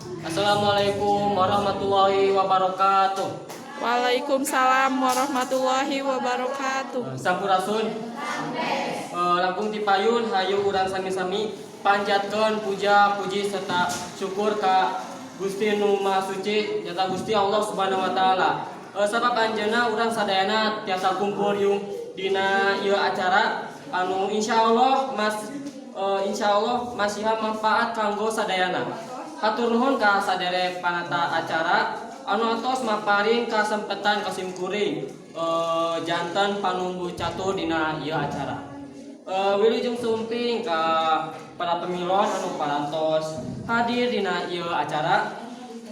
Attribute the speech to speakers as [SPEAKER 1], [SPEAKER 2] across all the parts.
[SPEAKER 1] Assalamualaikum warahmatullahi wabarakatuh.
[SPEAKER 2] Waalaikumsalam warahmatullahi wabarakatuh.
[SPEAKER 1] Sampurasun. Langkung ti payun, hayu urang sami-sami panjatkeun puja puji serta syukur ka Gusti Nu Maha Suci, nyata Gusti Allah Subhanahu wa Taala. Sabab anjeunna urang sadayana tiasa kumpul yung dina ieu acara anu insyaallah mas insyaallah masihan manfaat kanggo sadayana. Hatur nuhun ka sadere panata acara anu atos maparin kasempetan ka simkuring janten panumbu catur dina ieu acara. Wilujeng sumping ka para pemilon anu parantos hadir dina ieu acara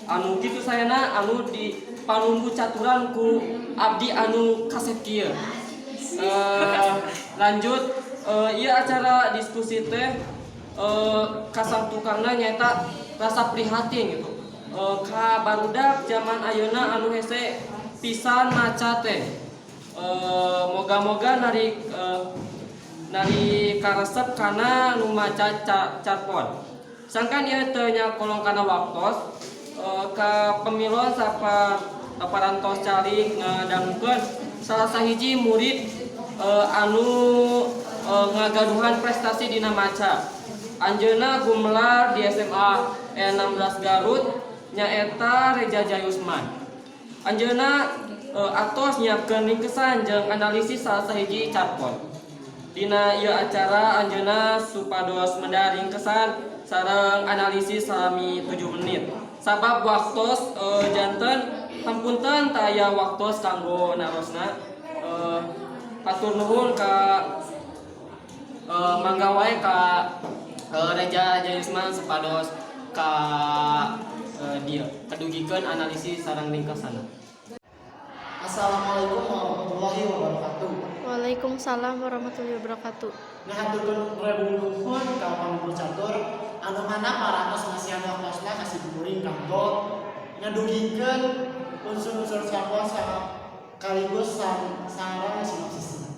[SPEAKER 1] anu kitu sayana anu di panumbu caturan ku abdi anu kasep kieu. Lanjut ieu acara diskusi teh kasang tukangna nyaeta rasa prihatin gitu ka barudak zaman ayeuna anu hese pisan maca teh. Moga-moga narik karesep kana nu maca carpon. Sangkan ieu teu nyakolong kana waktos, ka pemilon sapa parantos calik ngadangukeun salah sahiji murid anu ngagaduhan prestasi dina maca. Anjeunna gumelar di SMA E16 Garut, nyaeta Reja Jayusman. Anjeunna atos nyiapkeun ringkesan jeung analisis salah sahiji carpon. Dina ieu acara anjeunna supados mendar ringkesan sareng analisis salami 7 menit. Sabab waktos janten hampunten teu aya waktos kanggo narosna. Hatur nuhun ka mangga wae ka Reja Jayusman supados ka dieu kadugikeun analisis sareng ringkesana.
[SPEAKER 3] Assalamualaikum warahmatullahi wabarakatuh.
[SPEAKER 4] Waalaikumsalam warahmatullahi wabarakatuh.
[SPEAKER 3] Ngahaturkeun rebu nuhun ka panumbu catur anu mana parantos masihan waktosna ka simkuring kanggo ngadugikeun unsur-unsur carpon sekaligus sareng sinopsisna.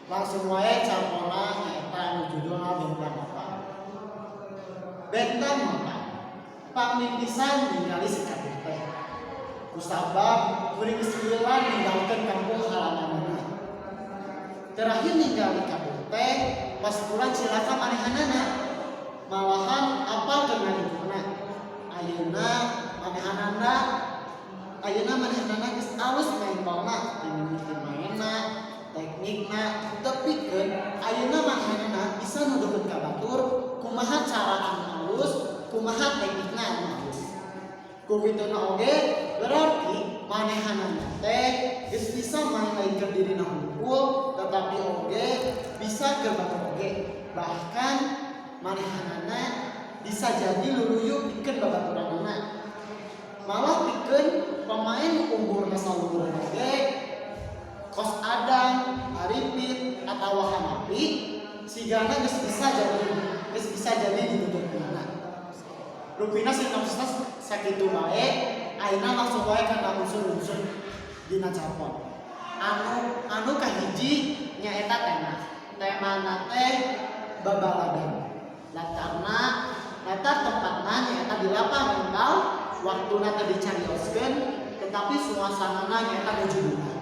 [SPEAKER 3] Langsung wae, carponna nyaeta anu judulna Bentang Mapan. Bentang Mapan. Pangling pisan ningali si Kadir teh. Kusabab kuring geus lila ninggalkeun kampung halamanna. Terakhir ningali Kadir teh pas pulang cilaka manehanana. Malahan apal keur ngalingkungna. Ayeuna manehanana geus alus main balna, mimiti mainna, teknikna, tepikeun ayeuna manehanana bisa nuduhkeun ka batur kumaha cara anu alus, kumaha teknikna anu alus. Ku kituna oge berarti manehanana teh geus bisa main lain keur dirina hungkul, tetapi oge bisa keur batur oge. Bahkan manehanana bisa jadi luluyu pikeun babaturanana. Malah pikeun pemain umurna saumur oge kos Adang, Arifin, atawa Hanapi sigana geus bisa jadi dituturkeunana. Rupina sinopsisna sakitu bae, ayeuna langsung wae kana unsur-unsur dina carpon. Anu anu kahiji nyaeta tema. Temana teh babaladan. Latarna, latar tempatna nyaeta di lapang mental, waktuna teh dicarioskeun, tetapi suasanana nyaeta nuju duka.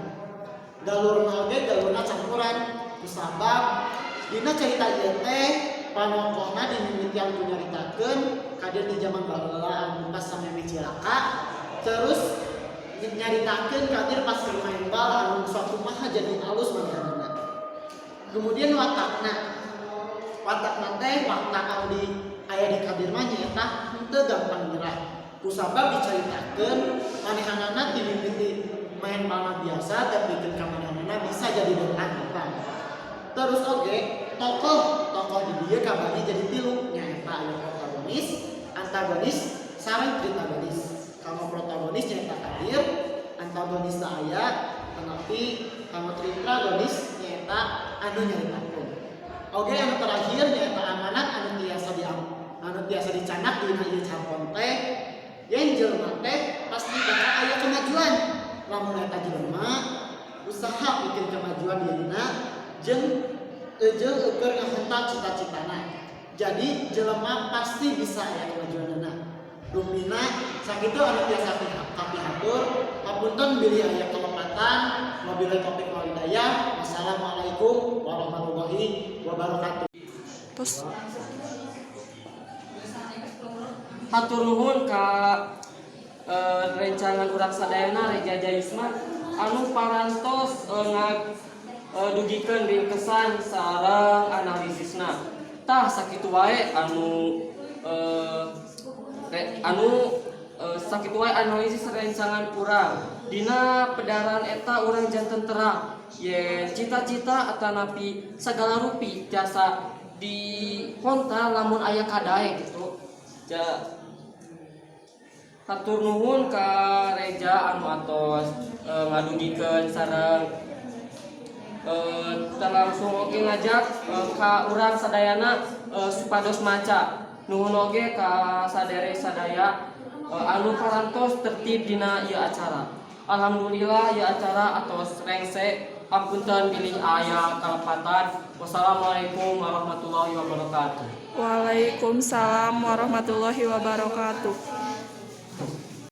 [SPEAKER 3] Galurna oge galurna campuran kusabab dina carita ieu teh panokohna dimimitian ku nyaritakeun kadir di zaman baheula anu pas sameme cilaka, terus nyaritakeun kadir pas keur main bal anu suatu maha jadi alus manehanana. Kemudian watakna, watakna teh watak anu di aya di kadir mah nyaeta henteu gampang nyerah, kusabab dicaritakeun manehanana ti mimiti main balna biasa tapi ka manehanana bisa jadi dengan gampang. Terus oge tokoh tokoh di dieu kabagi jadi tilu, nyaeta aya protagonis, antagonis, sareng tritagonis. Kalau protagonis nyaeta Kadir, antagonis teu aya, tetapi kalau tritagonis nyaeta anu nyaritakeun. Oge anu terakhir nyaeta amanat anu tiasa dicanak dina ieu carpon teh yen jelema teh pasti bakal aya kemajuan lamun eta jelema usaha bikin kemajuan dirina jeung eueur ngahentak cita-citana. Jadi jelema pasti bisa aya kemajuanana. Rupina sakitu anu tiasa kapihatur. Hapunten bilih aya kelepatan. Wabillahi taufik wal hidayah. Wassalamualaikum warahmatullahi wabarakatuh.
[SPEAKER 2] Terus.
[SPEAKER 1] Hatur nuhun ka rencangan urang sadayana, Reja Jayusman, anu parantos dugikeun ringkesan sareng analisisna. Tah, sakitu wae anu sakitu wae analisis rencangan urang. Dina pedaran eta urang janten terang yen cita-cita atanapi sagala rupi tiasa dihontal lamun aya kadaek gitu. Ja, hatur nuhun ka Reja anu atos ngadugikeun sareng langsung oge ngajak ka urang sadayana supados maca. Nuhun oge ka sadere sadaya anu parantos tertib dina ieu acara. Alhamdulillah, ieu acara atos rengse. Hapunten bilih aya kalepatan. Wassalamualaikum warahmatullahi wabarakatuh.
[SPEAKER 2] Waalaikumsalam warahmatullahi wabarakatuh.